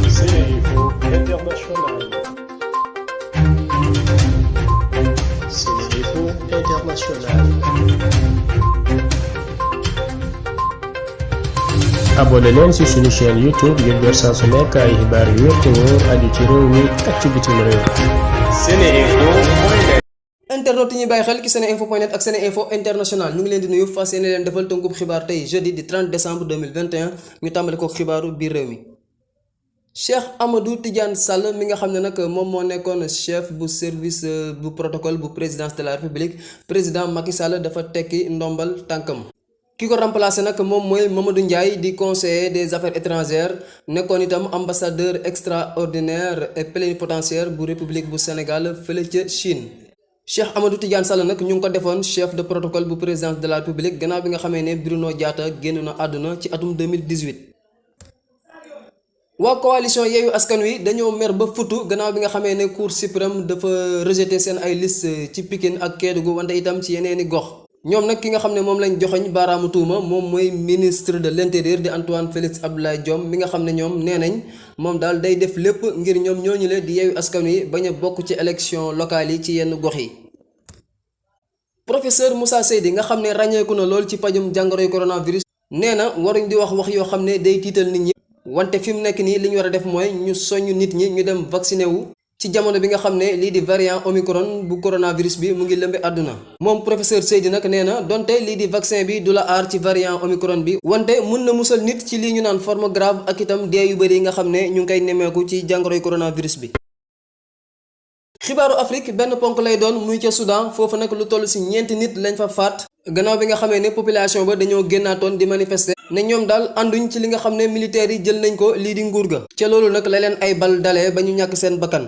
Sénéinfo International. Sénéinfo International. abonné leen ci suñu chaîne YouTube ngir jot saa su nekk ay xibaar yu wér te wóor aju ci réew mi ak ci bitim réew. Sénéinfo. internet yi ñuy bàyyi xel ci seneinfo.net ak Seneinfo International ñu ngi leen di nuyu fas yéene leen defal tënkub xibaar tey jeudi di 30 décembre 2021 ñu tàmbale ko xibaaru biir réew mi. Cheikh Amadou Tidiane Sall mi nga xam ne nag moom moo nekkoon chef bu service bu protocole bu présidence de la République président Macky Sall dafa tekki ndombal tànkam. ki ko remplacé nag moom mooy Mamadou Ndiaye di conseiller des affaires étrangères nekkoon itam ambassadeur extraordinaire et plénipotentiaire bu République bu Sénégal fële ca Chine. Cheikh Amadou Tidiane Sall nag ñu ngi ko defoon chef de protocole bu présidence de la République gannaaw bi nga xamee ne Bruno Diatta génn na àdduna ci atum 2018. waa coalition Yewwi Askan Wi dañoo mer ba futu gannaaw bi nga xamee ne Cour suprême dafa rejeté seen ay liste ci Pikine ak Kédougou wante itam ci yeneeni gox. ñoom nag ki nga xam ne moom lañ joxoñ baaraamu tuuma moom mooy ministre de l'intérieur di Antoine Félix Abdoulaye Diome mi nga xam ne ñoom nee nañ moom daal day def lépp ngir ñoom ñooñu le di Yewwi Askan Wi bañ a bokk ci élection locale yi ci yenn gox yi. professeur Moussa Seydi nga xam ne ràññeeku na lool ci pajum jàngoroy coronavirus nee na waruñ di wax yoo xam ne day tiital nit ñi wante fi mu nekk nii li ñu war a def mooy ñu soññ nit ñi ñu dem vacciné wu ci jamono bi nga xam ne lii di variant omicron bu coronavirus bi mu ngi lëmbe àdduna. moom professeur Seydi nag nee na donte lii di vaccin bi du la aar ci variant omicron bi wante mën na musal nit ci lii ñu naan forme grave ak itam dee yu bëri yi nga xam ne ñu ngi koy nemmeeku ci jàngoroy coronavirus bi. xibaaru Afrique benn ponk lay doon muy ca Soudan foofu nag lu toll ci ñeenti nit lañ fa faat gannaaw bi nga xamee ne population ba dañoo génnaatoon di manifester ne ñoom daal ànduñ ci li nga xam ne militaires yi jël nañ ko lii di nguur ga ca loolu nag la leen ay bal dalee ba ñu ñàkk seen bakkan.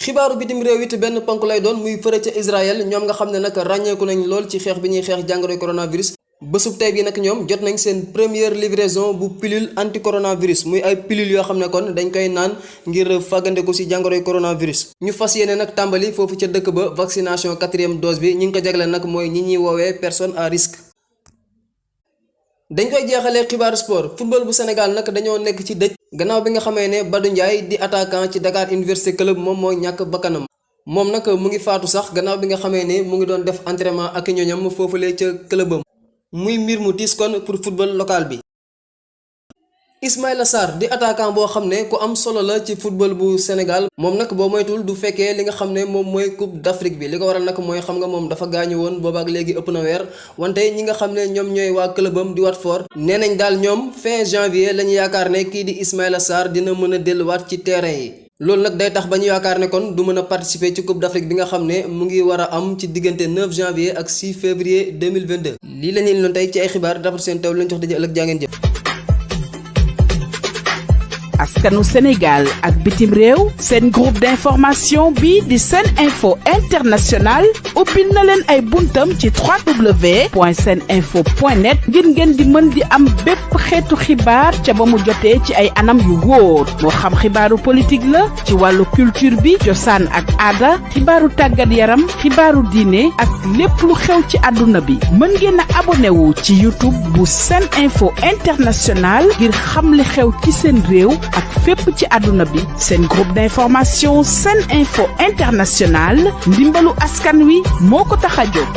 xibaaru bitim réew it benn ponk lay doon muy fëre ca Israël ñoom nga xam ne nag ràññeeku nañ lool ci xeex bi ñuy xeex jàngoroy coronavirus. bésub tey bi nag ñoom jot nañ seen première livraison bu pilule anti coronavirus muy ay pilule yoo xam ne kon dañ koy naan ngir fàggandeku ci jàngoroy coronavirus. ñu fas yéene nag tàmbali foofu ca dëkk ba vaccination 4e dose bi ñi ngi ko jagleel nag mooy ñi ñuy woowee personne à risque. dañ koy jeexalee xibaaru sport football bu Sénégal nag dañoo nekk ci dëj gannaaw bi nga xamee ne Badou Ndiaye di attaquant ci Dakar Université Club moom moo ñàkk bakkanam moom nag mu ngi faatu sax gannaaw bi nga xamee ne mu ngi doon def entraînement ak ñoñam foofulee ca clubam muy mbir mu tiis kon pour football local bi. Ismaïla Sarr di attaquant boo xam ne ku am solo la ci football bu Sénégal moom nag boo moytul du fekkee li nga xam ne moom mooy coupe d'Afrique bi li ko waral nag mooy xam nga moom dafa gaañu woon boobaak léegi ëpp na weer wante ñi nga xam ne ñoom ñooy waa clubam di Watford nee nañ daal ñoom fin janvier lañu yaakaar ne kii di Ismaïla Sarr dina mën a delluwaat ci terrain yi. loolu nag day tax ba ñu yaakaar ne kon du mën a participer ci coupe d'Afrique bi nga xam ne mu ngi war a am ci diggante 9 janvier ak 6 février 2022 lii la ñuy doon tey ci ay xibaar dafa seen taw lañ jox daje ëllëg jaa ngeen jëf. askanu Sénégal ak bitim réew seen groupe d'information bi di Seneinfo International ubbil na leen ay buntam ci www.seneinfo.net ngir ngeen di mën di am bépp xeetu xibaar ca ba mu jotee ci ay anam yu wóor moo xam xibaaru politique la ci wàllu culture bi cosaan ak aada xibaaru tàggat yaram xibaaru diine ak lépp lu xew ci àdduna bi mën ngeen a abonné wu ci YouTube bu Seneinfo International ngir xam li xew ci seen réew ak fépp ci àdduna bi seen groupe d'information Seneinfo International ndimbalu askan wi moo ko tax a jóg.